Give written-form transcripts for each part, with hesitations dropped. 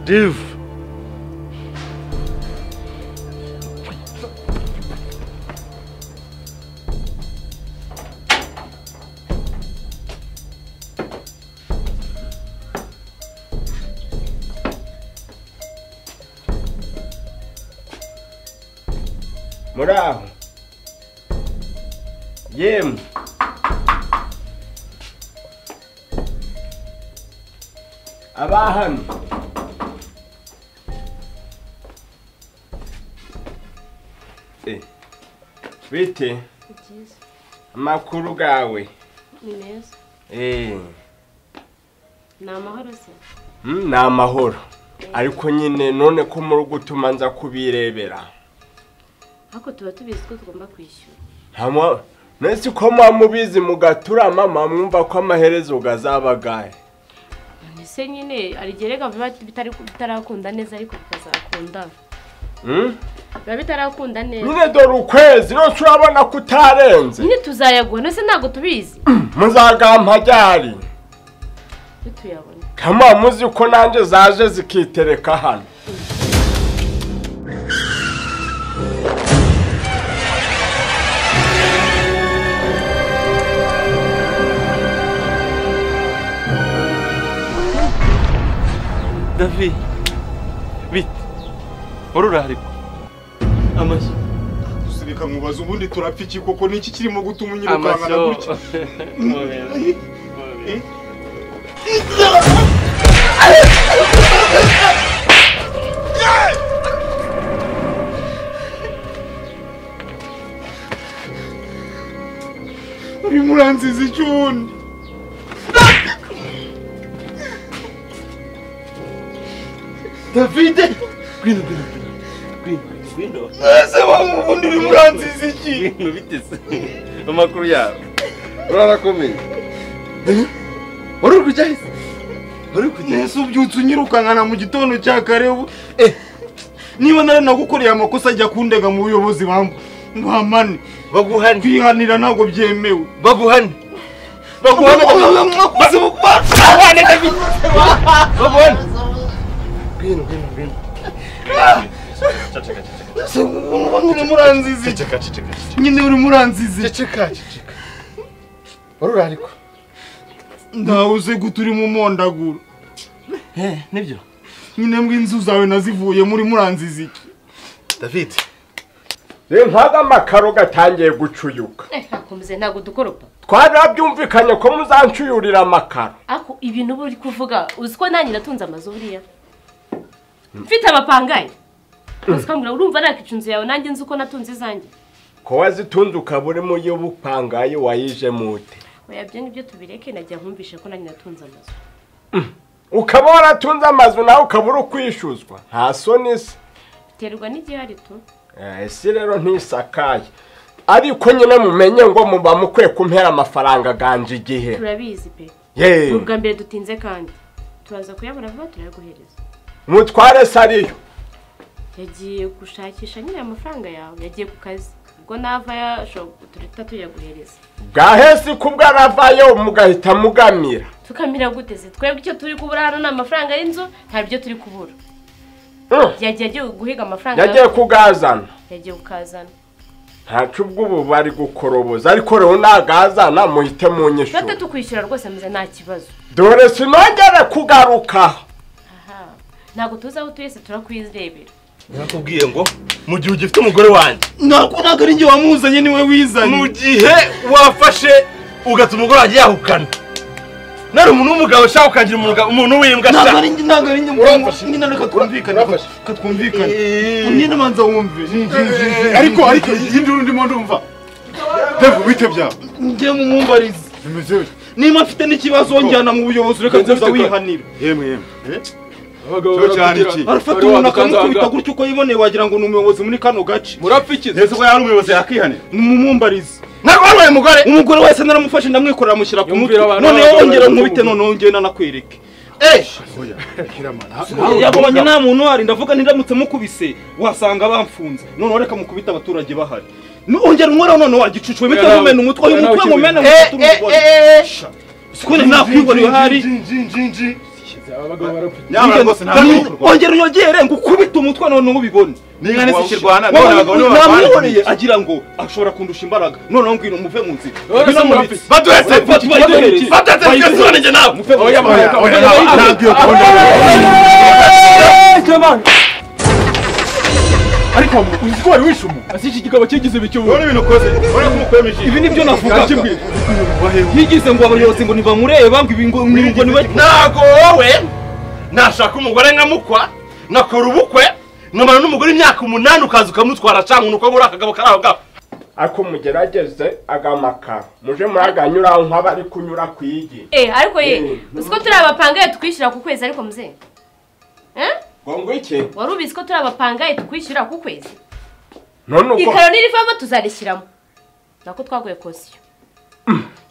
Div. Muraho. Yem. Abahano. Bite amakuru gawe ni meza. Ni amahoro se? Ni amahoro ariko nyine none ko muri gutuma nza kubirebera. Ariko tuba tubizi ko tugomba kwishyura. Nta nese ko mubizi mugatura mama mwumva ko amaherezo gazabagaye. None se nyine arigerega biba bitarakunda neza ariko bikazakunda. Biba bitarakunda neza. Nyine dore ukwezi no turabona kutarenze. Nyine tuzayaguha nese ntago tubizi. Muzagampa ryari? Tutuyabona. Kama muzi ko nanje zaje zikitereka hano. David, bite urura ariko amashyo gusirika mubaza ubundi turapfa iki koko niki kirimo gutuma unyirukankana gutya? Uri muranziza iki ubundi? Davide! Ngwino, ngwino, ngwino, ngwino. Ese ubundi uri muranziza iki? Ngwino bitese. Amakuru yawe. Urarakomeye. Uri kujya he? Uri kujya? Ese ubyutse unyirukankana mu gitondo cya kare ubu? Niba nari nagukoreye amakosa ajya kundega mu buyobozi bamane. Baguhane. Kwihanira ntabwo byemewe. Baguhane. Baguhane. Baguhane David. Baguhane. Ngwino, ngwino, ngwino. Ceceka, ceceka. Uri muranziza. Ceceka, ceceka. Nyine uri muranziza. Ceceka, ceceka. Urura ariko. Ndawuze guturi mu mondaguro. Nibyo. Nyine mbwe inzu zawe nazivuye muri muranziza iki? David. Rero ntaga amakaro gatangiye gucuyuka. Akomeze ntago dukoropa. Twarabyumvikanye ko muzancuyurira amakaro. Ako ibintu buri kuvuga uzi ko nanjye natunze amazu buriya. Mfite abapangaye. Usikambura urumva nakica inzu yawe nanjye nzi uko natunze izanjye. Ko wazitunze ukabure mu yo bupangaye wayije mute. Oya byo nibyo tubireke najya nkumvishe ko nanjye natunze amazu. Ukaba waratunze amazu nawe ukabura ukwishuzwa. Nta soni se. Biterwa n'igihari tu. Ese rero ntisakaye. Ariko nyine mumenye ngo muba mukwiye kumpera amafaranga ganje igihe. Turabizi pe. Ubwa mbere dutinze kandi. Turaza kuyabona vuba turayaguhereza. Mutware sariyo. Yagiye gushakisha nyine amafaranga yawe, yagiye ku kazi. Ubwo nava yashoboye tuyaguhereza. Bwahese kubwa aravayo mugahita mugamira. Tukamira gute se? Twebwe icyo turi kubura hano ni amafaranga y'inzu, nta byo turi kubura. Yagiye agiye guhiga amafaranga. Yagiye kugazana. Yagiye kukazana. Ntacu ubwo ubu bari gukoroboza ariko rero nagazana muhite munyishyura. Bate tukwishyura rwose muze nta kibazo. Dore sinongere kugaruka. Aha. Ntabwo tuzi aho utuye se turakwirebera. Nakubwiye ngo mu gihe ugifite umugore wanjye. Ntabwo ari njye wamuzanye niwe wizanye. Mu gihe wafashe ugatuma umugore wanjye yahukana. Nari umuntu w'umugabo ushaka ukagira umuntu w'imbwa sha. Ntabwo ari njye nyine reka twumvikane. Reka twumvikane. Nyine manza wumve. Ariko iyindi ndimo ndumva. Devu bite byawe. Njye mumumbarize. Bimeze bite? Niba mfite n'ikibazo njyana mu buyobozi reka kuza wihanira. Yemwe. Abagabo arafata umuntu akamukubita gutyo uko yiboneye wagira ngo ni umuyobozi muri kano gace. Murapfikize. Ese ko yari umuyobozi yakihanira? Mumumbarize. Ntabwo wabaye umugore. Umugore wese naramufashe ndamwikorera amushyira ku mutwe. Noneho ongera nkubite noneho ngenda nakwereke. Yagobanye nta muntu uhari ndavuga ntiramutse mukubise wasanga bamfunze. Noneho reka mukubite abaturage bahari. Ongera unkoreho noneho wagicucuwe mpita nkumena umutwe uyu mutwe nkumene mufate umugore. Sikone nakwihoreye uhari. Ongera unyongere ngo ukubite umutwe noneho ubibone. Ninka nese kirwana namwihoreye agira ngo ashobora kundusha imbaraga noneho ngwino muve mu nzira. Baduhetse twese nawe. Oya ariko uzi ko wari wishe umuntu. Ese iki kigabo cyigize ibiki ubu? Urabona ibintu ukoze, urabona ko umukwemije. Ibi nibyo navuga. Yigize ngo abayobozi ngo ntibamureba ngo ibi ngo niba ntago wowe nashaka umugore nkamukwa nakora ubukwe nkamara n'umugore imyaka 8 ukaza ukamutwara cyangwa uko muri akagabo kari aho ngaho. Ako mugerageze agamakaro muje muraganyura nk'abari kunyura kwigi. Ariko ye uzi ko turi abapangaye tukwishyura ku kwezi ariko muze. Ngo iki? Wari ubizi ko turi abapangaye tukwishyura ku kwezi? None uko ikaro nirivamo tuzarishyiramo. Nako twaguye kosiyo.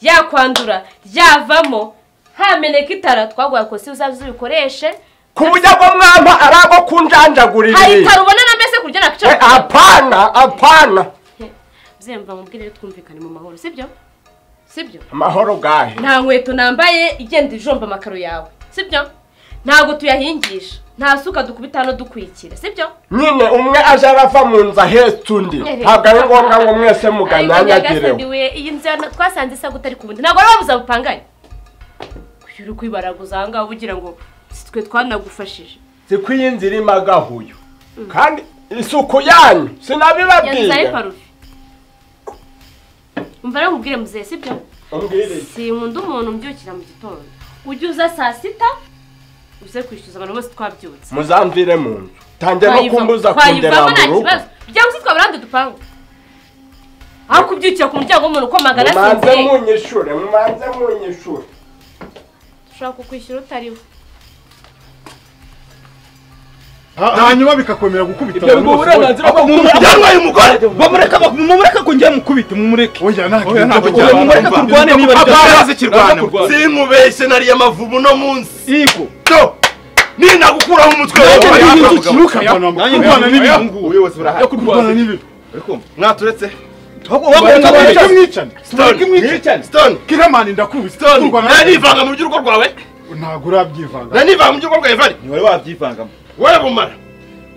Yakwandura ryavamo hameneka itara twaguye kosiyo uzaze ubikoreshe. Ku buryo bwo mwampa arago kunjanjagurira. Hari itara ubona na mbese kurya nakicara. Apana apana. Mzemva mubwire twumvikane mu mahoro sibyo? Sibyo? Amahoro gahe? Nta nkweto nambaye igenda ijomba amakaro yawe. Sibyo? Ntago tuyahingisha. Nta suka dukubita hano dukwikira, sibyo? Nyine umwe aje arava mu nzu ahetse undi. Ntabwo ari ngombwa ngo mwese muganyanyagireho. Iyi nzu twasanze isa gutari kubundi. Ntabwo ari wabuza bupanganye. Uri kwibaraguza aha ngaha ugira ngo twe twanagufashije. Siko iyi nzu irimo agahuyo. Kandi isuku yanyu sinabibabwiye. Umva rero nkubwire muzehe, sibyo? Sinkunda umuntu umbyukira mu gitondo. Ujye uza saa 6 uze kwishyuza abantu bose twabyutse. Muzamvire mu nzu. Tange no kumbuza kundera mu rugo. Byangwa se twabarande dupangu. Aho kubyukira ku muryango w'umuntu uko magana sinzi. Mubanze munyishure, mubanze munyishure. Dushobora kukwishyura utariho. Hanyuma bikakomera gukubita abantu bose. Uburenganzira bwo yantwaye umugore. Bamureka mumureka ko ngiye mukubita mumureke. Oya ntabwo mumureka kurwane niba abazi kirwana. Sinkubeshye nariye amavubu no munsi. Yego. To. Ninagukuraho umutwe wawe. Kurwana n'ibihungu. Ubuyobozi burahari. Kurwana n'ibi. Ariko mwaturetse. Stone. Kiramani ndakubise. Kurwana. Nanivanga mu by'urugo rwawe. Ntabwo urabyivanga. Nanivanga mu by'urugo rwawe Vari. Ni wari wabyivangamo. Wewe bumara.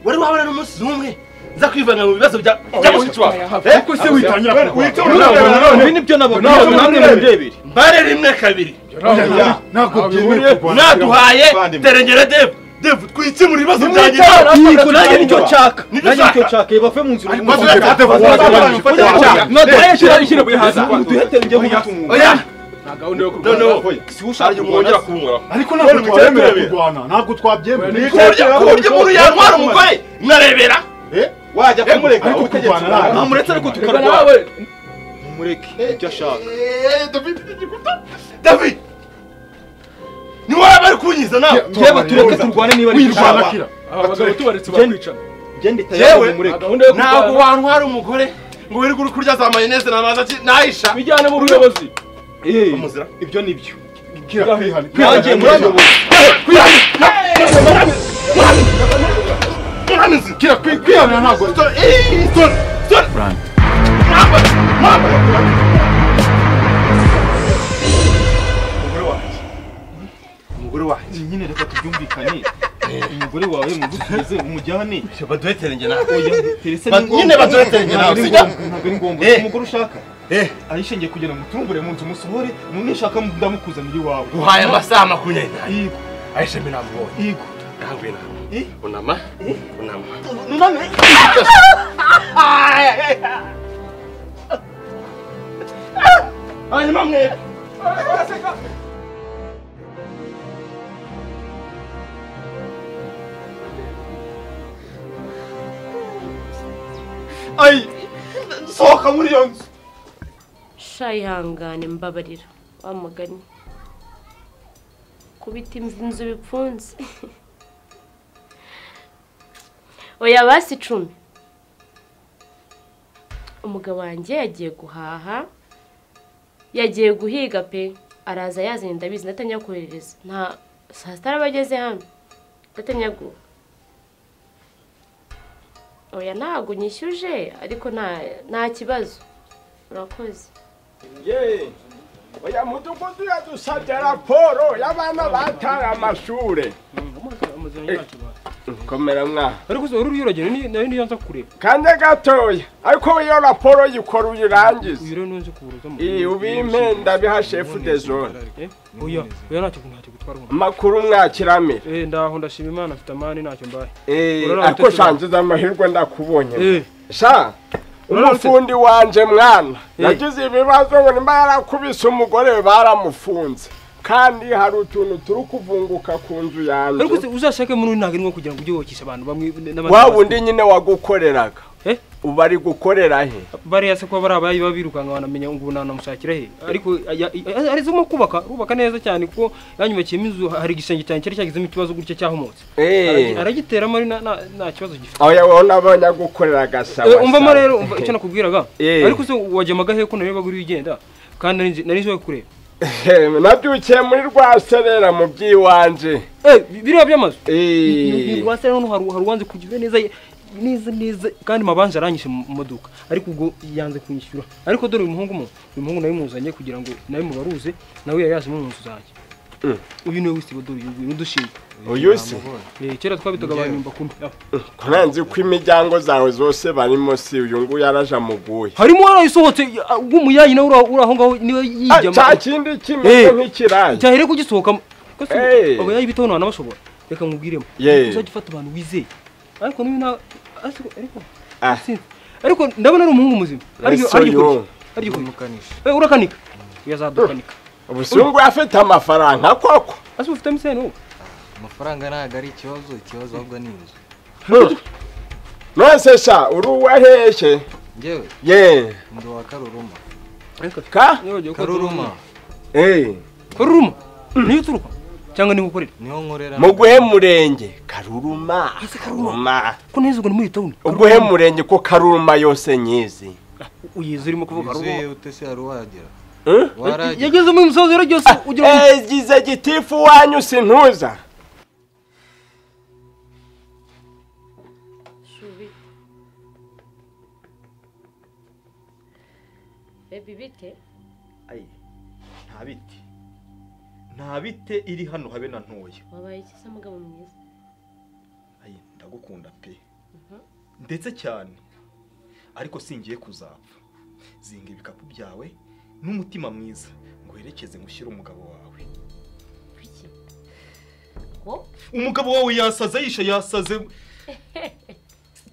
Wari wabona n'umunsi umwe nza kwivanga mu bibazo bya mushiki wawe. Kuko se witangira kurwana. Ibi nibyo nababwiye namwe mundebere. Mbare rimwe kabiri. Ntabwo byemewe kurwana. Naduhaye terengere Dev. Dev twikemura ibibazo byanjye. Yego nanjye nicyo nshaka. Nanjye nicyo nshaka. Bave mu nzira. Naduhaye shyira buye hasi. Duhete njye nk'umuntu. Oya. Gahunda yo kurwana. Si ushaka mwongera kunkoraho. Ariko ntabwo twemera kurwana. Ntabwo twabyemera. Ku buryo umuntu yantwara umugore nkarebera. Wajya kumureka ariko kurwana ntabwo. Namuretse ariko tukarwana. Mumureke ibyo ashaka. David igikuta. David. Ni wowe bari kunyiza nawe. Yewe tureke turwane niba ari wirwana kira. Abagabo tubaretse bakwicana. Genda itayari mumureke. Ntabwo wantwara umugore ngo wirirwe uri kurya za mayonnaise na maza nayisha. Bijyane mu buyobozi. Ibyo nibyo. Kira kwihana. Nanjye muri Kira kwihana ntabwo. Stone. Umugore wanjye. Umugore wanjye. Nyine reka tubyumvikane. Umugore wawe mugusubize umujyane. Baduhetere nge nawe. Nyine baduhetere nge nawe. Ntabwo ari ngombwa. Umugore ushaka. Aisha ngiye kugira ngo mutumbure mu nzu musohore, nishaka ndamukuzanira iwawe. Guhaye amasaha 24. Yego. Aisha mimi namubonye. Yego. Kangwina. Unama? Unama. Nuname. Hanyuma mwe. Ay, sohoka muri iyo nzu. Sha ihangane mbabarira wa mugani. Kubita inzu bipfunze. Oya basi 10. Umugabo wanjye yagiye guhaha. Yagiye guhiga pe araza yazanye ndabizi ndatangiye koherereza. Nta saa sita arabageze hano. Ndatangiye guha. Oya ntago nyishyuje ariko nta kibazo. Urakoze. Ye. Oya mudugudu yadusabye raporo y'abana bataye amashure. Komera mwa. Ariko se uri uragera ni nari nyanza kureba. Kandi gatoya. Ariko iyo raporo yikora uyirangize. Uyu rero nzi kuburuza mu. Ubimpe ndabiha chef de zone. Oya, oya ntacyo gutwara. Makuru mwakiramira. Ndaho ndashima Imana afite amani ntacyo mbaye. Ariko shanze amahirwe ndakubonye. Sha umufundi wanje mwana yagize ibibazo ngo nimba yarakubise umugore baramufunze. Kandi hari utuntu turi kuvunguka ku nzu yanjye. Ariko uzashake muri ntago nko kugira ngo ujye wokisha abantu bamwe n'abandi. Wa wundi nyine wagukoreraga. Ubu ari gukorera he? Bariya se ko barabaye babirukanga banamenya ngo nanamushakira he. Ariko arizo kubaka, rubaka neza cyane kuko yanyubakiye inzu hari igisenge cyane cyari cyagizemo ikibazo gutya cyahomotse. Aragiteramo ari nta kibazo gifite. Oya wowe nabonye gukorera gasaba. Umva mo rero umva icyo nakubwiraga. Ariko se wajyamaga he ko nareba guri ugenda kandi nari nje kureba. Nabyukiye muri rwaserera mu byiwanje. Biriya by'amazu. Ni rwaserera no hari uwanze kugira neza neza neza kandi mabanje aranyishe mu modoka ariko ubwo yanze kunyishyura. Ariko dore uyu muhungu nawe muzanye kugira ngo nawe mubaruze nawe yari yaje mu nzu zanjye. Uyu niwe wisibo dore uyu udushinga. Uyu se kera twabitaga abanyumba kumbi. Kuranzi ko imiryango zawe zose barimo si uyu nguyu yaraje muguye. Harimo warayisohotse w'umuyayi nawe uri aho ngaho niwe yijyama. Cya kindi kimeze nk'ikirayi. Cyahere kugisohoka. Abayayi bitono nabashobora. Reka nkubwiremo. Uzajya ufata abantu wizeye. Ariko niwe na ariko ndabona ari umuhungu muzima. Ariko urakanika. Uyazadukanika. Ubusungu afite amafaranga koko. Ase ufite misene wowe. Amafaranga ntago ari ikibazo, ikibazo ahubwo ni inzu. Nonse sha uri uwaheshe? Njyewe? Ye. Ndi uwa Karuruma. Ka? Karuruma. Karuruma? Niyo uturuka? Cyangwa niho ukorera? Niho nkorera. Muguhe murenge Karuruma. Karuruma. Ko neza ubwo ni muri town. Uguhe murenge ko Karuruma yose nyizi. Uyizi urimo kuvuga Karuruma. Uzi ute se hari uwagera? Yageze mu musozi rero cyose ugira ngo gize gitifu wanyu sintuza. Baby bite? Ayi. Nta bite. Nta bite iri hano habe na ntoya. Wabaye iki se mugabo mwiza? Ayi ndagukunda pe. Ndetse cyane. Ariko singiye kuzapfa. Zinga ibikapu byawe n'umutima mwiza ngo werekeze ngushyire umugabo wawe. Kuki? Ko? Umugabo wawe yasaze yisha yasaze.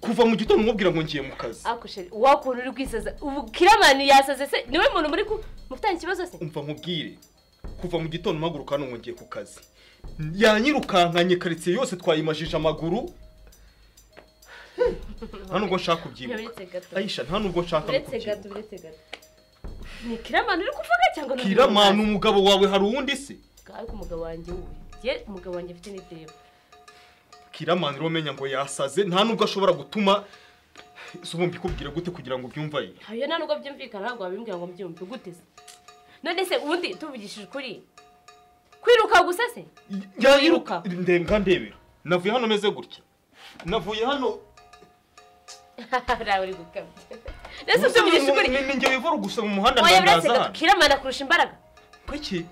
Kuva mu gitondo mubwira ngo ngiye mu kazi. Ako sheri, wakuntu uri kwisaza. Ubu Kiramani yasaze se niwe muntu muri mufitanye ikibazo se? Umva nkubwire. Kuva mu gitondo mpaguruka hano ngo ngiye ku kazi. Yanyirukankanye quartier yose twayimajije amaguru. Nta nubwo nshaka kubyibuka. Aisha nta nubwo nshaka kubyibuka. Uretse gato. Ni Kiramani uri kuvuga cyangwa ni Kiramani umugabo wawe hari uwundi se? Ariko umugabo wanjye uwe. Ye umugabo wanjye afite n'idebo. Kiramani romenya ngo yasaze nta nubwo ashobora gutuma subumbi kubwira gute kugira ngo byumva ye. Hayo nta nubwo byumvikana ntabwo wabimbwira ngo mbyumve gute se? None se ubundi tuvugishije ukuri kwiruka gusa se? Yayiruka ndenga ndebera. Navuye hano meze gutya. Navuye hano Rawe uri gukabya. Nese tuvugishije ukuri. Ni nge wivura gusa mu muhanda ndandaza hano. Kiramani akurusha imbaraga. Kuki?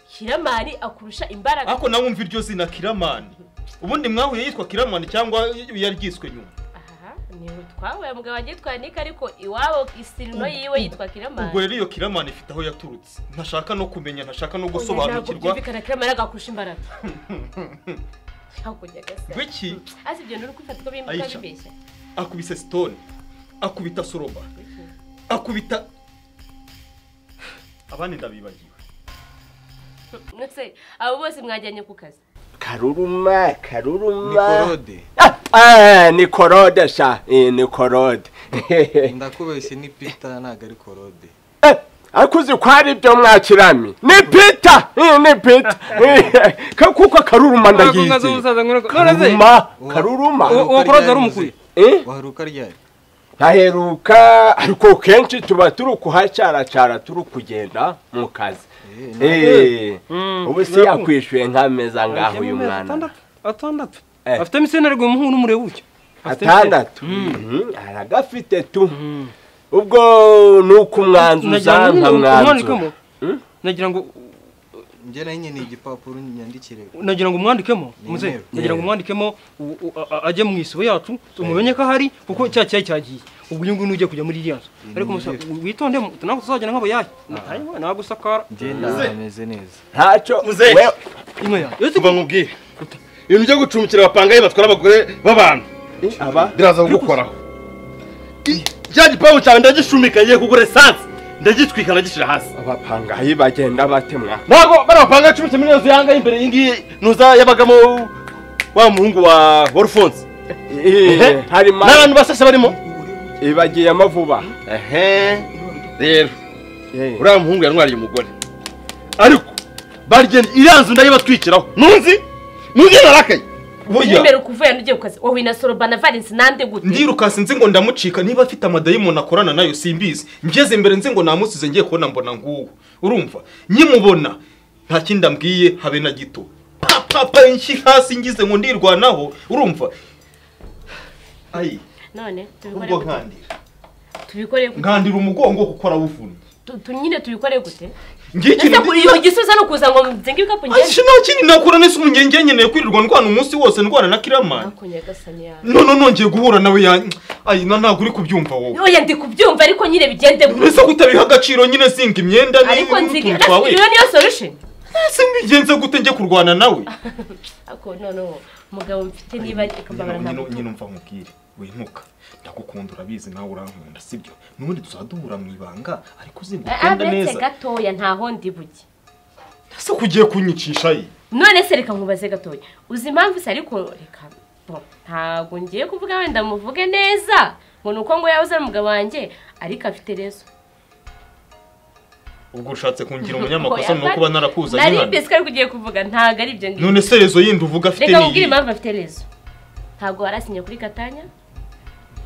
Kiramani akurusha imbaraga. Ako nawe umva iryo zina Kiramani. Ubundi mwahuye yitwa Kiramani cyangwa yaryiswe nyuma? Aha, ni twahuye mugabo agitwa Nick ariko iwabo isirino yiwe yitwa Kiramani. Ubwo rero iyo Kiramani ifite aho yaturutse. Ntashaka no kumenya, ntashaka no gusobanukirwa. Byumvikana Kiramani agakurusha imbaraga. Gwiki? Asi ibyo nuri kwifata ko bimbuka bibeshya. Akubise stone, akubita soroba, akubita abandi ndabibagiwe. Nse abo bose mwajyanye ku kazi. Karuruma, karuruma. Ni Korode. Ni Korode sha, ni Korode. Ndakubeshye ni Peter ntago ari Korode. Ariko uzi ko ari ibyo mwakirami. Ni Peter, ni Peter. Kuko karuruma ndagize. Karuruma, karuruma. Uwo Korode ari umukuye. Waheruka ryari? Ntaheruka ariko kenshi tuba turi kuhacaracara turi kugenda mu kazi. Ubu se yakwishuye nk'ameza ngaho uyu mwana. Atandatu. Afite misene ariko umuhungu n'umurebe utyo. Atandatu. Aragafite tu. Ubwo nuko umwanzu nkamwanzu. Nagira ngo njye nanye ni igipapuro nyandikire. Nagira ngo umwandikemo muze. Nagira ngo umwandikemo ajye mu isibo yacu tumumenye ko hari kuko cya cyayi cyagiye. Ubwo uyu nguyu ujye kujya muri iriya nzu. Ariko musa witonde ntabwo tuzagenda nk'abo yayi. Ntayo nagusakara. Njye ndameze neza. Ntacyo muze. Inka ya. Kuva nkubwire. Ibintu byo gucumbikira abapangayi batwara abagore b'abantu. Aba biraza kugukoraho. Cya gipangu cyawe ndagishumika ngiye kugura essence. Ndagitwika ndagishira hasi. Abapangayi bagenda batemwa. Ntago bari abapangayi 10 miliyoni ziyanga imbere y'ingiyi nuza yabagamo wa muhungu wa Alphonse. Harimo n'abantu basase barimo. Ibagiyemo vuba. Rero uriya muhungu yantwariye umugore. Ariko barigenda iriya nzu ndayibatwikiraho. Nunzi? Nunzi narakaye. Nimero kuvuye n'ugiye kukazi wowe na Sorobana Valence nande gute? Ndirukanse nzi ngo ndamucika niba afite amadayimoni akorana nayo simbizi. Ngeze imbere nzi ngo namusize ngiye kubona mbona nguwo. Urumva? Nyimubona nta kindi ambwiye habe na gito. Papa inshi hasi ngize ngo ndirwanaho. Urumva? Ayi. None tubikore gute? Tubikore gute? Nkandira umugongo kuko arawuvunnye. Nyine tubikore gute? Iyo gisubiza no kuza ngo nzinge ibikapu ngende. Ashi nta kindi nakora nese umungenge nkeneye kwirirwa ndwana umunsi wose ndwana na Kiramani. No nongeye guhura nawe ya ayi ntabwo uri kubyumva wowe. Oya ndi kubyumva ariko nyine bigende gute? Ese kutabiha agaciro nyine zinga imyenda ni ariko nzinga iyo niyo solution. Ese mbigenze gute nge kurwana nawe? Ako no mugabo mfite niba ikambabara ntabwo. Nyine umva nkubwire wintuka. Ndagukunda urabizi nawe urankunda sibyo? Nubundi tuzaduhura mu ibanga ariko uzingukunda neza. Aretse gatoya ntaho ndi bujye. Ese kugiye kunyicisha yi? None se reka nkubaze gatoya. Uzi impamvu se ariko reka ntago ngiye kuvuga wenda muvuge neza ngo nuko ngo yabuze umugabo wanjye ariko afite rezo. Ubwo ushatse kungira umunyamakosa no kuba narakuzanye hano. Nari mbese ko ugiye kuvuga ntago ari ibyo ngibyo. None se rezo yindi uvuga afite ni? Reka nkubwire impamvu afite rezo. Ntago warasinye kuri gatanya.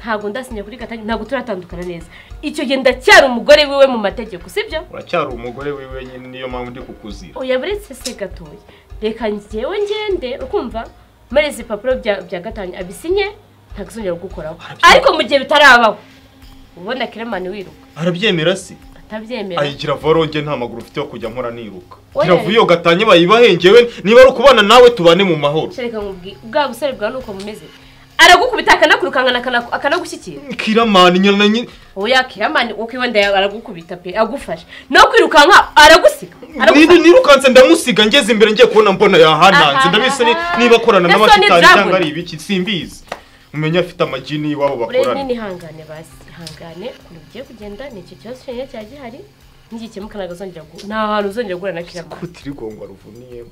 Ntago ndasinye kuri gatanya, ntago turatandukana neza. Icyo gihe ndacyari umugore wiwe mu mategeko, sibyo? Uracyari umugore wiwe nyine niyo mpamvu ndi kukuzira. Oya buretse se gatoya. Reka njyewe ngende ukumva mareze ipapuro bya gatanya abisinye ntago uzongera gukoraho. Ariko mu gihe bitarabaho ubona Kiramani wiruka. Arabyemera se? Atabyemera. Ayigira voronge nta maguru ufite yo kujya nkora niruka. Gira vuyo gatanye bayibahengewe niba ari ukubana nawe tubane mu mahoro. Reka nkubwi bwa busore bwa nuko mumeze. Aragukubita akanakurukangana akanagushyikira. Kiramani nyina nyine. Oya Kiramani uko iwenda aragukubita pe agufasha. No kwirukanka aragusiga. Nirukanse ndamusiga ngeze imbere ngiye kubona mbona yahananze ndabise niba akorana n'abashitani cyangwa ari ibiki simbizi. Umenya afite amagini iwabo bakorana. Urebe nihangane basi ihangane ukuntu bigiye kugenda ni icyo kibazo cyonyine cya gihari nigikemuka ntabwo uzongera nta hantu uzongera guhura na Kiramani. Kutirigongwa ruvuniyemo.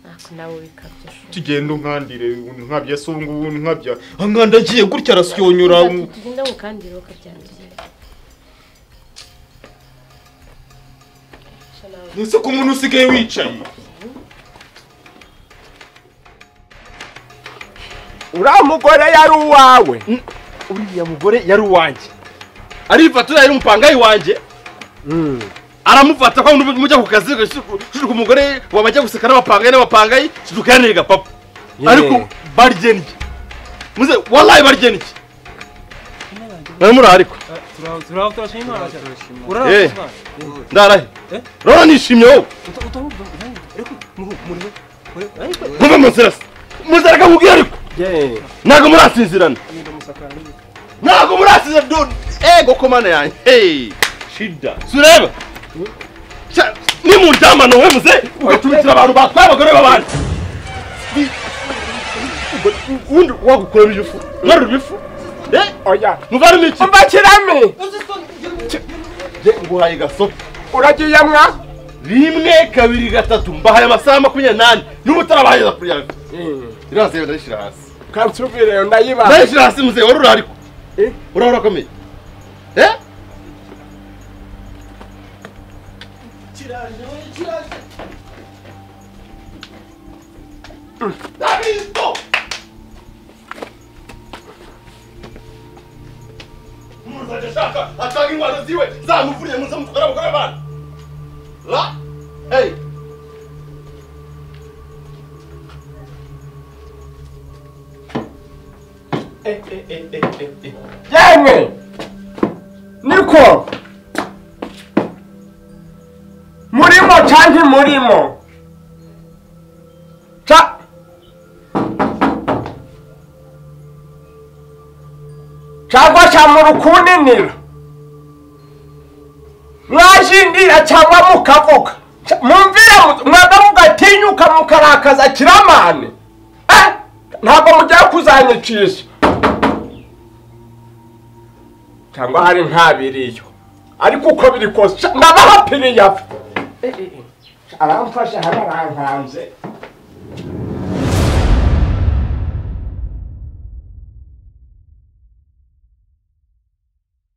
Ako nawe bikabye. Tugenda unkandire nkabya se ubu nkabya. Nkandagiye gutya arasyonyura. Tugenda ngukandire ukabyanduye. Nese ko umuntu usigaye wicaye. Uriya mugore yari uwawe. Uriya mugore yari uwanjye. Arifata yari umupangayi wanjye. Aramufata ko mujya ku kazi shuka umugore wabajya guseka n'abapangayi n'abapangayi shuka yanega papa. Ariko baryeniki. Muze wallahi baryeniki. Bari muri ariko. Turashima Imana. Ndarahe. Rora nishimye wowe. Ariko muri Ntuve mu nzira se. Muzareka nkubwire ariko. Ntabwo murasizirana. Ntabwo murasizirana. Ego komana yanjye. Hey, shida. Sureba. Ni mu ndyamano we muze ugatumikira abantu batwaye abagore b'abandi. Undi wagukuramo ibifu. Mwarura ibifu. Oya. Muvarimo iki? Mbakirame. Je nguhaye gasopo. Uragiye mwa? 1 2 3 mbahaye amasaha 24 n'umutarabaheza kuri yawe. Iraze ndayishira hasi. Kansubire ndayiba. Ndayishira hasi muze warura ariko. Urahora komeye. Kiraje kiraje. Davido. Muzaje shaka atanga ingwano ziwe zamuvuriye muze mutwara abagore bana. La? Hey. Yemwe niko murimo canke murimo ca cagwa ca murukuninira mwajindira cyangwa mukavuga mumvira mwaba mugatinyuka mukarakaza kiramane ntabwo mujya kuzanyicisha cyangwa hari ntabiriyo ariko uko biri kose ndabahapiriye aramfasha hano arankanze.